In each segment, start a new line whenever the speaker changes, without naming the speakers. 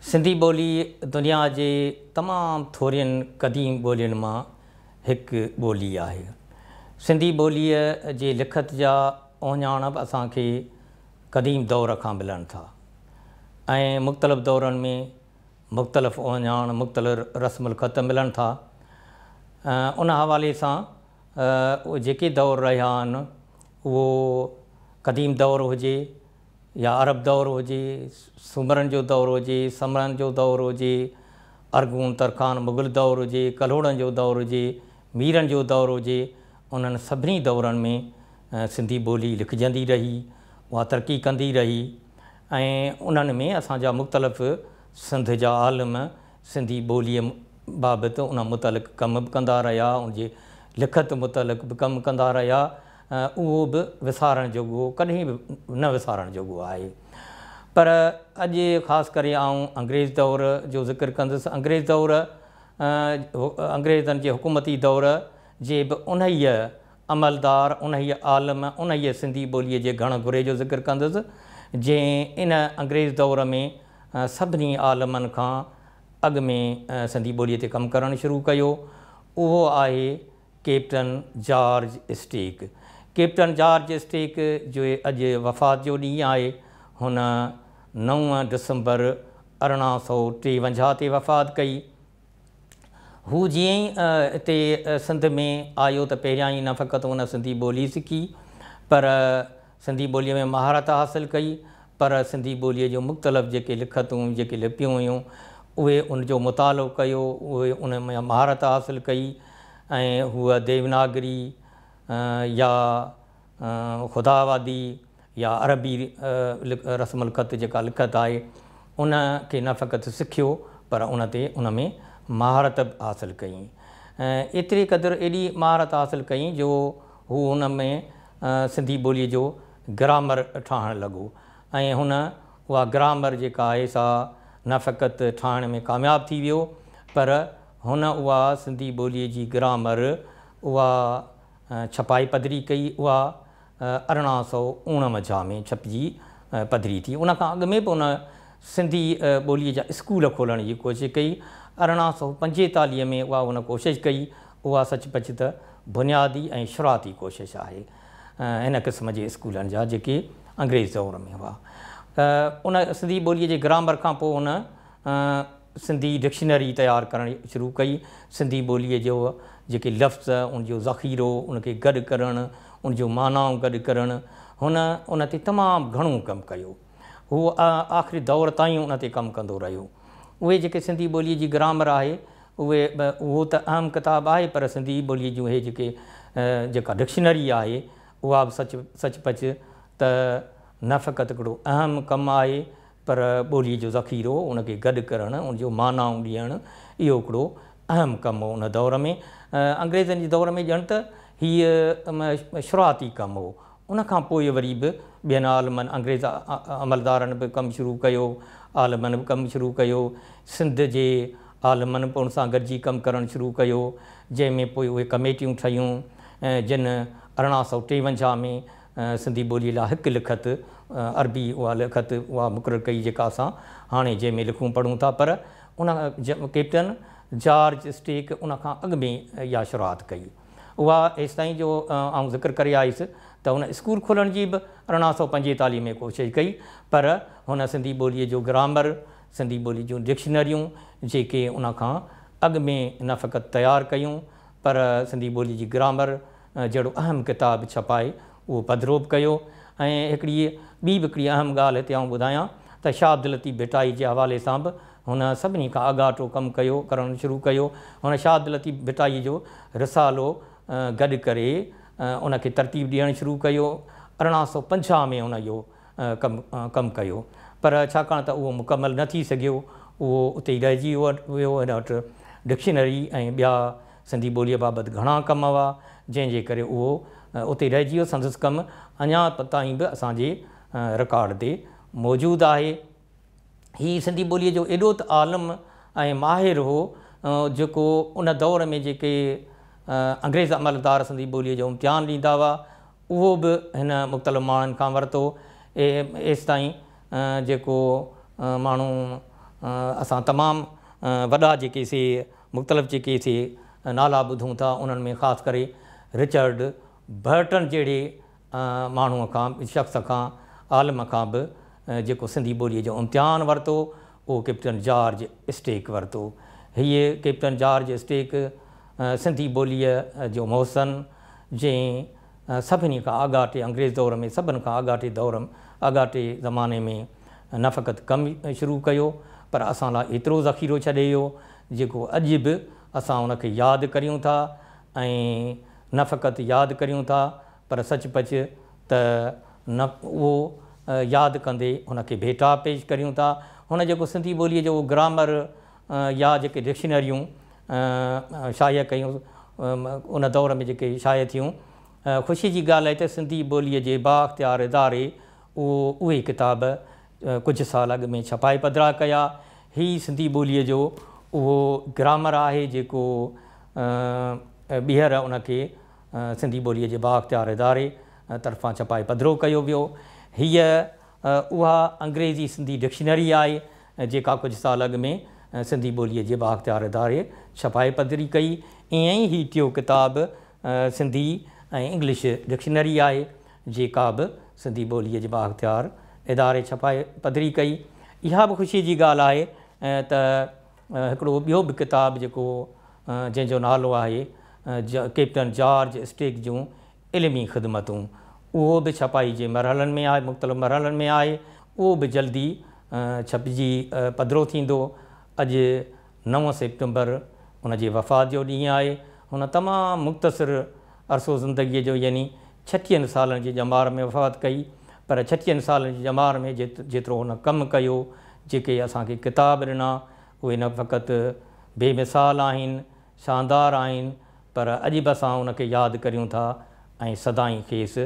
سنڌي ٻولي دنيا جي تمام ٿورين قديم ٻولين مان هڪ ٻولي آهي. سنڌي ٻوليء جي لکت جا اهڃاڻ به اسان کي قديم دور کان ملن ٿا ۽ مختلف دورن ۾ مختلف اهڃاڻ، مختلف رسم الخط ملن ٿا. ان حوالي سان جيڪي دور رهيا آهن، اهو قديم دور هجي يا عرب دور هجي، سومرن جو دور هجي، سمن جو دور هجي، ارغون، ترخان، مغل دور هجي، ڪلهوڙن جو دور هجي، ميرن جو دور هجي، انهن سڀني دورن ۾ سنڌي ٻولي لکجندي رهي، اها ترقي ڪندي رهي ۽ انهن ۾ اسان جا مختلف سنڌ جا عالم سنڌي ٻوليء بابت ان متعلق ڪم به ڪندا رهيا، ان جي لکت متعلق به ڪم ڪندا رهيا. اهو به وسارڻ جوڳو ڪڏهن به نه وسارڻ جوڳو آهي. پر اڄ خاص ڪري آئون انگريز دور جو ذڪر ڪندس. انگريز دور، انگريزن جي حڪومتي دور جي به انهيء عملدار، انهيء عالم، انهيء سنڌي ٻوليء جي گهڻ گهري جو ذڪر ڪندس، جنهن ان انگريز دور ۾ سڀني عالمن کان اڳ ۾ سنڌي ٻوليء تي ڪم ڪرڻ شروع ڪيو. اهو آهي captain George Stack. Captain George Stack جو اڄ وفات جو ڏينهن آهي. هن 9 ڊسمبر 1853 تي وفات ڪئي. هو جيئن ئي هتي سنڌ ۾ آيو ته پهريائين نه فقط هن سنڌي ٻولي سکي، پر سنڌي ٻوليء ۾ مهارت حاصل ڪئي، پر سنڌي ٻوليء جون مختلف جيڪي لکتون، جيڪي لپيون هيون، اهي ان جو مطالعو ڪيو، اهي ان ۾ مهارت حاصل ڪئي ۽ هوء ديوناگري يا خداآبادي يا عربي رسم الخط جيڪا لکت آهي، ان کي نه فقط سکيو، پر ان تي ان ۾ مهارت به حاصل ڪئي. ايتري قدر ايڏي مهارت حاصل ڪئي جو هو ان ۾ سنڌي ٻوليء جو گرامر ٺاهڻ لڳو ۽ هن اها گرامر جيڪا آهي سا نه فقط ٺاهڻ ۾ ڪامياب ٿي ويو، پر هن اها سنڌي ٻوليء جي گرامر اها ڇپائي پڌري ڪئي. اها 1849 ۾ ڇپجي پڌري ٿي. ان کان اڳ ۾ به ان سنڌي ٻوليء جا اسڪول کولڻ جي ڪوشش ڪئي. 1845 ۾ اها هن ڪوشش ڪئي. اها سچ پچ ته بنيادي ۽ شروعاتي ڪوشش آهي هن قسم جي اسڪولن جا، جيڪي انگريز دور ۾ هئا. ان سنڌي ٻوليء جي گرامر کان پوء هن سنڌي ڊڪشنري تيار ڪرڻ شروع ڪئي. سنڌي ٻوليء جو جيڪي لفظ، ان جو ذخيرو، ان کي گڏ ڪرڻ، ان جون معنائون گڏ ڪرڻ، هن ان تي تمام گهڻو ڪم ڪيو. هو آخري دور تائين ان تي ڪم ڪندو رهيو. اهي جيڪي سنڌي ٻوليء جي گرامر آهي، اهي اهو ته اهم ڪتاب آهي، پر سنڌي ٻوليء جون اهي جيڪي جيڪا ڊڪشنري آهي، اها به سچ سچ پچ ته نه فقط هڪڙو اهم ڪم آهي، پر ٻوليء جو ذخيرو، ان کي گڏ ڪرڻ، ان جو معنائون ڏيڻ، اهو هڪڙو اهم ڪم هو ان دور ۾. انگريزن جي دور ۾ ڄڻ ته هيء شروعاتي ڪم هو. ان کان پوء وري به ٻين عالمن، انگريز عملدارن به ڪم شروع ڪيو، عالمن به ڪم شروع ڪيو، سنڌ جي عالمن به ان سان گڏجي ڪم ڪرڻ شروع ڪيو، جنهن ۾ پوء اهي ڪميٽيون ٺهيون، جن 1853 ۾ سنڌي ٻوليء لاء هڪ لکت، عربي اها لکت اها مقرر ڪئي، جيڪا اسان هاڻي جنهن ۾ لکون پڙهون ٿا. پر ان ڪئپٽن جارج اسٽيڪ ان کان اڳ ۾ اها شروعات ڪئي. اها ايستائين جو آئون ذڪر ڪري آيس ته هن اسڪول کولڻ جي به 1845 ۾ ڪوشش ڪئي، پر هن سنڌي ٻوليء جو گرامر، سنڌي ٻوليء جون ڊڪشنريون جيڪي ان کان اڳ ۾ نه فقط تيار ڪيون، پر سنڌي ٻوليء جي گرامر جهڙو اهم ڪتاب ڇپائي اهو پڌرو به ڪيو. ۽ هڪڙي ٻي به هڪڙي اهم ڳالهه هتي آئون ٻڌايان ته شاهه عبداللطيف ڀٽائي جي حوالي سان به هن سڀني کان آڳاٽو ڪم ڪيو ڪرڻ شروع ڪيو. هن شاهه عبداللطيف ڀٽائي جو رسالو گڏ ڪري ان کي ترتيب ڏيڻ شروع ڪيو. 1850 ۾ هن اهو ڪم ڪم ڪيو، پر ڇاڪاڻ ته اهو مڪمل نه ٿي سگهيو، اهو اتي ئي رهجي ويو. هن وٽ ڊڪشنري ۽ ٻيا سنڌي ٻوليء بابت گهڻا ڪم هئا، جنهن جي ڪري اهو اتي رهجي ويو. سندس ڪم اڃا تائين به اسان جي رڪارڊ تي موجود آهي. هي سنڌي ٻوليء جو ايڏو ته عالم ۽ ماهر هو، جيڪو ان دور ۾ جيڪي انگريز عملدار سنڌي ٻوليء جو امتحان ڏيندا هئا، اهو به هن مختلف ماڻهن کان ورتو. ايستائين جيڪو ماڻهو اسان تمام وڏا جيڪي سي مختلف جيڪي سي نالا ٻڌون ٿا، انهن ۾ خاص ڪري رچرڊ برٽن جهڙي ماڻهوء کان، شخص کان، عالم کان به جيڪو سنڌي ٻوليء جو امتحان ورتو، اهو ڪئپٽن جارج اسٽيڪ ورتو. هيء ڪئپٽن جارج اسٽيڪ سنڌي ٻوليء جو محسن، جنهن سڀني کان آڳاٽي انگريز دور ۾ سڀن کان آڳاٽي دور آڳاٽي زماني ۾ نه فقط ڪم شروع ڪيو، پر اسان لاء ايترو ذخيرو ڇڏي ويو، جيڪو اڄ به اسان ان کي ياد ڪريون ٿا ۽ نه فقط ياد ڪريون ٿا، پر سچ پچ ته نه اهو ياد ڪندي هن کي ڀيٽا پيش ڪريون ٿا. هن جيڪو سنڌي ٻوليء جو گرامر يا جيڪي ڊڪشنريون شايع ڪيون، ان دور ۾ جيڪي شايع ٿيون، خوشي جي ڳالهه آهي ته سنڌي ٻوليء جي بااختيار اداري اهو اهي ڪتاب ڪجهه سال اڳ ۾ ڇپائي پڌرا ڪيا. هي سنڌي ٻوليء جو اهو گرامر آهي جيڪو ٻيهر ان کي سنڌي ٻوليء جي بااختيار اداري طرفان ڇپائي پڌرو ڪيو ويو. هيء اها انگريزي سنڌي ڊڪشنري آهي جيڪا ڪجهه سال اڳ ۾ سنڌي ٻوليء جي بااختيار اداري ڇپائي پڌري ڪئي. ائين ئي هي ٽيون ڪتاب سنڌي ۽ انگلش ڊڪشنري آهي جيڪا به سنڌي ٻوليء جي بااختيار اداري ڇپائي پڌري ڪئي. اها به خوشيء جي ڳالهه آهي ته هڪڙو ٻيو به ڪتاب جيڪو جنهن جو نالو آهي ڪئپٽن جارج اسٽيڪ جون علمي خدمتون، اهو به ڇپائي جي مرحلن ۾ آهي، مختلف مرحلن ۾ آهي، اهو به جلدي ڇپجي پڌرو ٿيندو. اڄ 9 سيپٽمبر ان جي وفات جو ڏينهن آهي. هن تمام مختصر عرصو زندگيء جو يعني ڇٽيهن سالن جي ڄمار ۾ وفات ڪئي، پر ڇٽيهن سالن جي ڄمار ۾ جيترو هن ڪم ڪيو، جيڪي اسان کي ڪتاب ڏنا، اهي نه فقط بي مثال آهن، شاندار آهن، پر اڄ به اسان ان کي ياد ڪريون ٿا ۽ سدائين کيس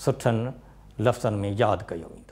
سٺن لفظن ۾ ياد ڪيو ويندو.